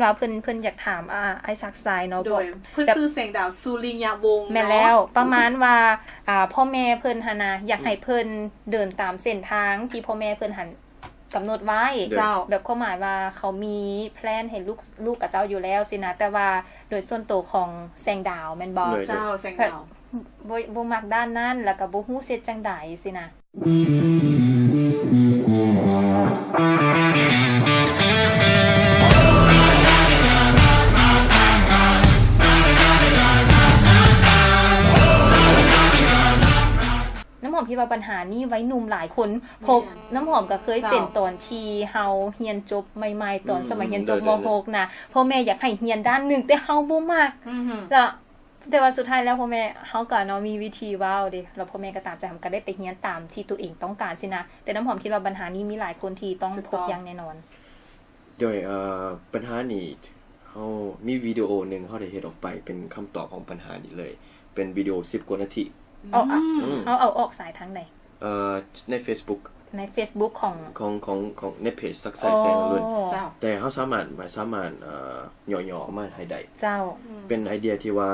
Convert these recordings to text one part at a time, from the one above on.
ວ່າເພິ່ນ ເພິ່ນຢາກຖາມ ອ່າ ອ້າຍສັກຊາຍເນາະ ໂດຍ ເພິ່ນຊື່ແສງດາວ ສຸລິຍະວົງ ແມ່ນແລ້ວ ເນາະ ປະມານວ່າ ອ່າ ພໍ່ແມ່ເພິ່ນຫັ້ນນະ ຢາກໃຫ້ເພິ່ນເດີນຕາມເສັ້ນທາງທີ່ພໍ່ແມ່ເພິ່ນຫັ້ນກຳນົດໄວ້ ເຈົ້າ ແບບຄວາມໝາຍວ່າເຂົາມີແພລນໃຫ້ລູກ ລູກຂະເຈົ້າຢູ່ແລ້ວຊີ້ນະ ແຕ່ວ່າໂດຍສ່ວນໂຕຂອງແສງດາວແມ່ນບໍ່? ໂດຍ ເຈົ້າ ແສງດາວ ບໍ່ ບໍ່ມັກດ້ານນັ້ນ ແລ້ວກໍບໍ່ຮູ້ຊິເຮັດຈັ່ງໃດຊີ້ນະ. ນ້ຳຫອມຄິດວ່າບັນຫານີ້ໄວໜຸ່ມຫຼາຍຄົນ ເພາະ ແມ່ນ ນ້ຳຫອມກໍເຄີຍເປັນ ເຈົ້າ ຕອນທີ່ເຮົາຮຽນຈົບໃໝ່ໆ ຕອນ ອືມ ສະໄໝຮຽນຈົບ ໂດຍ ມໍຫົກນະ ພໍ່ແມ່ຢາກໃຫ້ຮຽນດ້ານໜຶ່ງ ແຕ່ເຮົາບໍ່ມັກ ອືຮຶ ແລ້ວ ແຕ່ວ່າສຸດທ້າຍແລ້ວພໍ່ແມ່ເຮົາກໍເນາະ ມີວິທີເວົ້າເດ້ ແລ້ວພໍ່ແມ່ກໍຕາມໃຈ ເຮົາກໍໄດ້ໄປຮຽນຕາມທີ່ຕົວເອງຕ້ອງການຊີ້ນະ. ແຕ່ນ້ຳຫອມຄິດວ່າບັນຫານີ້ມີຫຼາຍຄົນທີ່ຕ້ອງ ຖືກຕ້ອງ ພົບຢ່າງແນ່ນອນ. ໂດຍ ເອີ ບັນຫານີ້ເຮົາມີວິດີໂອໜຶ່ງ ເຮົາໄດ້ເຮັດອອກໄປເປັນຄຳຕອບຂອງບັນຫານີ້ເລີຍ ເປັນວິດີໂອສິບກວ່ານາທີ. ເອົາ ອືມ ເຮົາເອົາອອກສາຍທາງໃດ? ເອີ ໃນເຟສບຸກ ໃນເຟສບຸກຂອງ ຂອງ ຂອງ ຂອງໃນເພຈ Success ແສງອະລຸນ ເຈົ້າ ແຕ່ເຮົາສາມາດ ສາມາດ ເອີ ຫຍໍ້ໆ ເອົາມາໃຫ້ໄດ້ ເຈົ້າ ອືມ ເປັນໄອເດຍທີ່ວ່າ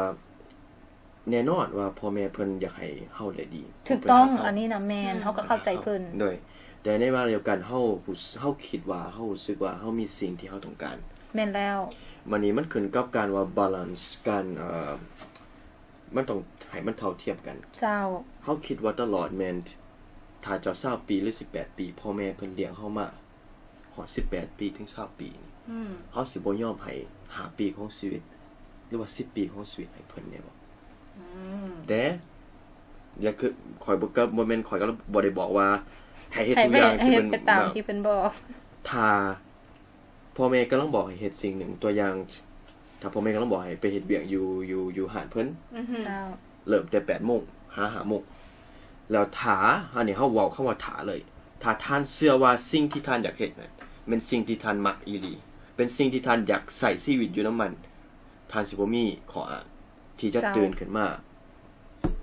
ແນ່ນອນວ່າພໍ່ແມ່ເພິ່ນຢາກໃຫ້ເຮົາໄດ້ດີ ຖືກຕ້ອງ ເຮົາໄປຫາເຂົາ ອັນນີ້ນະແມ່ນ ອືມ ເຮົາກໍເຂົ້າໃຈເພິ່ນ ໂດຍ ແຕ່ໃນເວລາດຽວກັນ ເຮົາ ເຮົາຄິດວ່າ ເຮົາຮູ້ສຶກວ່າເຮົາມີສິ່ງທີ່ເຮົາຕ້ອງການ ແມ່ນແລ້ວ ບາດນີ້ມັນຂຶ້ນກັບການວ່າ balance ການ ເອີ ມັນຕ້ອງໃຫ້ມັນເທົ່າທຽມກັນ ເຈົ້າ ເຮົາຄິດວ່າຕະຫຼອດແມ່ນ ຖ້າເຈົ້າຊາວປີ ຫຼື ສິບແປດປີ ພໍ່ແມ່ເພິ່ນລ້ຽງເຮົາມາຮອດສິບແປດປີເຖິງຊາວປີນີ້ ອືມ ເຮົາຊິບໍ່ຍອມໃຫ້ຫ້າປີຂອງຊີວິດ ຫຼືວ່າສິບປີຂອງຊີວິດໃຫ້ເພິ່ນແດ່ບໍ່? ອືມ ແຕ່ ຢ່າຄື ຂ້ອຍບໍ່ ກໍບໍ່ແມ່ນ ຂ້ອຍກໍບໍ່ໄດ້ບອກວ່າໃຫ້ເຮັດ ໃຫ້ ທຸກຢ່າງ ໃຫ້ເຮັດ ທີ່ເພິ່ນ ໄປຕາມທີ່ເພິ່ນບອກ ຖ້າ ພໍ່ແມ່ກຳລັງບອກໃຫ້ເຮັດສິ່ງໜຶ່ງ ຕົວຢ່າງ ຖ້າພໍ່ແມ່ກຳລັງບອກໃຫ້ໄປເຮັດວຽກຢູ່ ຢູ່ ຢູ່ຮ້ານເພິ່ນ ອືຮຶ ເຈົ້າ ເລີ່ມແຕ່ແປດໂມງ ຫາຫ້າໂມງ ແລ້ວຖ້າ ອັນນີ້ເຮົາເວົ້າຄຳວ່າຖ້າເລີຍ ຖ້າທ່ານເຊື່ອວ່າສິ່ງທີ່ທ່ານຢາກເຮັດນັ້ນ ແມ່ນສິ່ງທີ່ທ່ານມັກອີ່ຫຼີ ເປັນສິ່ງທີ່ທ່ານຢາກໃຊ້ຊີວິດຢູ່ນຳມັນ ທ່ານຊິບໍ່ມີຂໍ້ອ້າງທີ່ຈະ ເຈົ້າ ຕື່ນຂຶ້ນມາ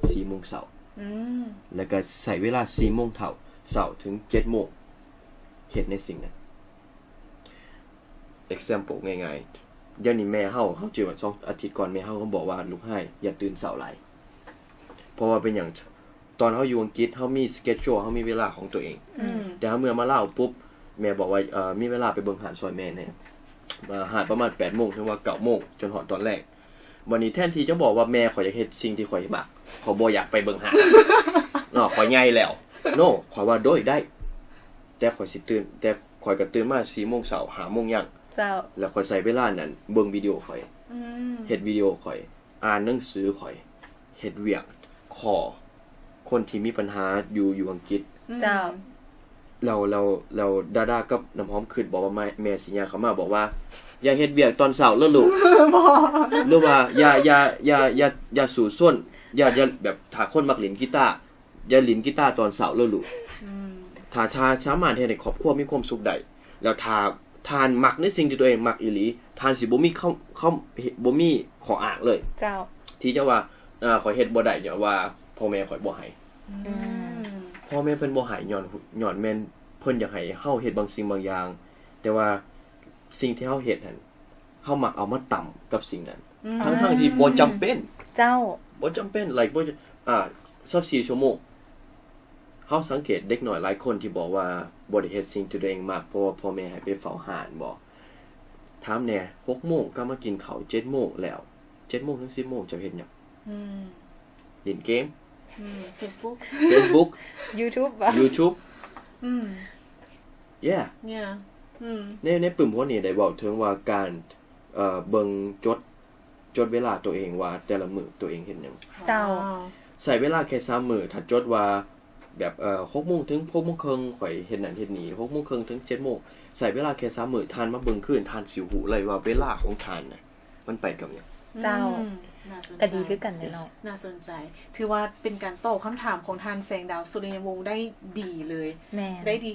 ສີ່ໂມງເຊົ້າ ອືມ ແລ້ວກໍໃຊ້ເວລາສີ່ໂມງເຊົ້າ ເຊົ້າເຖິງເຈັດໂມງ ເຮັດໃນສິ່ງນັ້ນ. Example ງ່າຍໆ ດຽວນີ້ແມ່ເຮົາ ເຮົາຈື່ວ່າສອງອາທິດກ່ອນ ແມ່ເຮົາກໍບອກວ່າ ລູກຊາຍ ຢ່າຕື່ນເຊົ້າຫຼາຍ ເພາະວ່າເປັນຫຍັງ? ຕອນເຮົາຢູ່ອັງກິດ ເຮົາມີ schedule ເຮົາມີເວລາຂອງຕົວເອງ ອືມ ແຕ່ເຮົາເມື່ອມາລາວປຸບ ແມ່ບອກວ່າ ເອີ ມີເວລາໄປເບິ່ງຮ້ານຊ່ອຍແມ່ແດ່ ເອີ ຮ້ານປະມານແປດໂມງ ເຖິງວ່າເກົ້າໂມງ ຈົນຮອດຕອນແລງ. ບັດນີ້ແທນທີ່ຈະບອກວ່າ ແມ່ ຂ້ອຍຢາກເຮັດສິ່ງທີ່ຂ້ອຍມັກ ຂ້ອຍບໍ່ຢາກໄປເບິ່ງຮ້ານ ເນາະ ຂ້ອຍໃຫຍ່ແລ້ວ No ຂ້ອຍວ່າ ໂດຍ ໄດ້ ແຕ່ຂ້ອຍຊິຕື່ນ ແຕ່ຂ້ອຍກໍຕື່ນມາສີ່ໂມງເຊົ້າ ຫ້າໂມງຍັງ ເຈົ້າ ແລ້ວຂ້ອຍໃຊ້ເວລານັ້ນເບິ່ງວິດີໂອຂ້ອຍ ອືມ ເຮັດວິດີໂອຂ້ອຍ ອ່ານໜັງສືຂ້ອຍ ເຮັດວຽກ ຄໍ ຄົນທີ່ມີບັນຫາຢູ່ ຢູ່ອັງກິດ ອືມ ເຈົ້າ ແລ້ວ ແລ້ວ ແລ້ວດາດາກັບນ້ຳຫອມຄິດບໍ່ວ່າ ແມ່ ແມ່ຊິຍ່າງເຂົ້າມາບອກວ່າ ຢ່າເຮັດວຽກຕອນເຊົ້າເລີຍລູກ ບໍ່ ຫຼືວ່າ ຢ່າ ຢ່າ ຢ່າ ຢ່າ ຢ່າສູ້ຊົນ ຢ່າ ຢ່າ ແບບ ຖ້າຄົນມັກຫຼິ້ນກີຕາ ຢ່າຫຼິ້ນກີຕາຕອນເຊົ້າເລີຍລູກ ອືມ ຖ້າ ຖ້າສາມາດເຮັດໃຫ້ຄອບຄົວມີຄວາມສຸກໄດ້ ແລ້ວຖ້າທ່ານມັກໃນສິ່ງທີ່ຕົວເອງມັກອີ່ຫຼີ ທ່ານຊິບໍ່ມີຄຳ ຄຳ ບໍ່ມີຂໍ້ອ້າງເລີຍ ເຈົ້າ ທີ່ຈະວ່າ ເອີ ຂ້ອຍເຮັດບໍ່ໄດ້ ຍ້ອນວ່າພໍ່ແມ່ຂ້ອຍບໍ່ໃຫ້ ອືມ ອືມ ພໍ່ແມ່ເພິ່ນບໍ່ໃຫ້ ຍ້ອນ ຍ້ອນແມ່ນເພິ່ນຢາກໃຫ້ເຮົາເຮັດບາງສິ່ງບາງຢ່າງ ແຕ່ວ່າສິ່ງທີ່ເຮົາເຮັດຫັ້ນ ເຮົາມັກເອົາມາຕຳກັບສິ່ງນັ້ນ ອືມ ທັງໆທີ່ບໍ່ຈຳເປັນ ເຈົ້າ ບໍ່ຈຳເປັນ like ບໍ່ ອ່າ ຊາວສີ່ຊົ່ວໂມງ ເຮົາສັງເກດເດັກນ້ອຍຫຼາຍຄົນທີ່ບອກວ່າບໍ່ໄດ້ເຮັດສິ່ງທີ່ຕົວເອງມັກ ເພາະວ່າພໍ່ແມ່ໃຫ້ໄປເຝົ້າຮ້ານບໍ ຖາມແດ່ ຫົກໂມງກັບມາກິນເຂົ້າ ເຈັດໂມງແລ້ວ ເຈັດໂມງເຖິງສິບໂມງເຈົ້າເຮັດຫຍັງ? ອືມ ຫຼິ້ນເກມ ອືມ Facebook Facebook YouTube ບໍ່ YouTube ອືມ Yeah Yeah ອືມ ໃນ ໃນປຶ້ມຫົວນີ້ໄດ້ເວົ້າເຖິງວ່າການ ເອີ ເບິ່ງ ຈົດ ຈົດເວລາຕົວເອງວ່າແຕ່ລະມື້ຕົວເອງເຮັດຫຍັງ ເຈົ້າ ໃຊ້ເວລາແຄ່ສາມມື້ ຖ້າຈົດວ່າແບບ ເອີ ຫົກໂມງເຖິງຫົກໂມງເຄິ່ງ ຂ້ອຍເຮັດນັ້ນເຮັດນີ້ ຫົກໂມງເຄິ່ງເຖິງເຈັດໂມງ ໃຊ້ເວລາແຄ່ສາມມື້ ທ່ານມາເບິ່ງຄືນ ທ່ານຊິຮູ້ເລີຍວ່າເວລາຂອງທ່ານນະ ມັນໄປກັບຫຍັງ ເຈົ້າ ອືມ ໜ້າສົນໃຈ ກໍດີຄືກັນເນາະ ໜ້າສົນໃຈ ຖືວ່າເປັນການຕອບຄຳຖາມຂອງທ່ານແສງດາວ ສຸລິຍະວົງ ໄດ້ດີເລີຍ ແມ່ນ ໄດ້ດີ.